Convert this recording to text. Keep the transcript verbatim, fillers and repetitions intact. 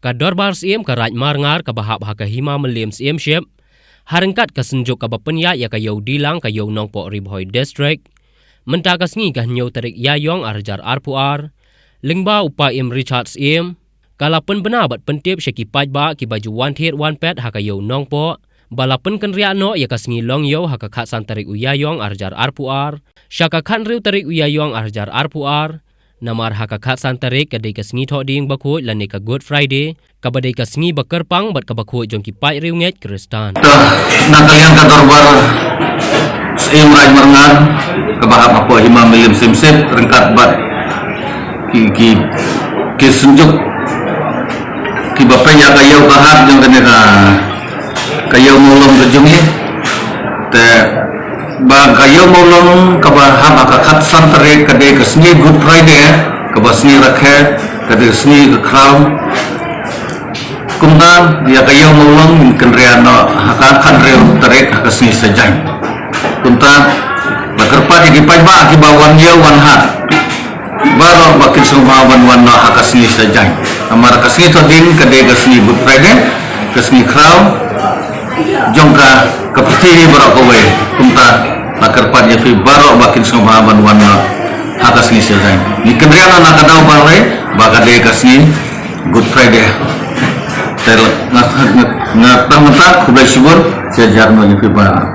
Ka Dorbar Syiem ka Raid Marngar kaba hap ha ka Hima Mylliem Syiemship, ha ryngkat ka Synjuk kaba pynïaid ïa ka Ïew Dilang ka Ïew Nongpoh Ri Bhoi District, mynta ka sngi ka hynñiew tarik Ïaïong ar hajar arphew ar, lyngba u Paiem Richard Syiem, ka la pynbna bad pyntip sha ki paidbah kiba ju wan thied wan peit ha ka Ïew Nongpoh ba la pynkynriah noh ïa ka sngi Longïew ha ka khatsan tarik u Ïaïong ar hajar arphew ar sha ka khathynriew tarik u Ïaïong ar hajar arphew ar, namar ha ka khatsan tarik ka dei ka sngi Thohdieng Bakhuid lane ka Good Friday, kaba dei ka sngi ba kyrpang bad kaba khuid jong ki paid riewngeit Khristan. Na ka liang ka Dorbar Syiem Raid Marngar kaba hap hapoh Hima Mylliem Syiemship ryngkat bad ki, ki, ki Synjuk kiba pynïaid ïa ka ïew ka hat jong kane ka, ka Ïew Mawlong ka jong ngi. Te ba ka Ïew Mawlong kaba hap ha ka khatsan tarik ka dei ka sngi Good Friday, kaba sngi rakhe, ka dei ka sngi ka khraw. Kumta ïa ka Ïew Mawlong ngin kynriah noh ha ka khathynriew tarik ha ka sngi Saitjaiñ. Kumta la kyrpad ïa ki paidbah kiba wan ïew wan hat baroh ba kin sngewbha ban wan noh ha ka sngi Saitjaiñ. Namar ka sngi Thohdieng ka dei ka sngi Good Friday, ka sngi khraw jong ka, ka pyrthei baroh kawei. Kumta la kyrpad ïa phi baroh ba kin sngewbha ban wan noh ha ka sngi Saitjaiñ. Ngi kynriah noh na ka daw ba hynrei ba ka dei ka sngi Good Friday. Te la, nga, nga, nga tang mynta, khublei shibun, sha jar noh ïa phi baroh.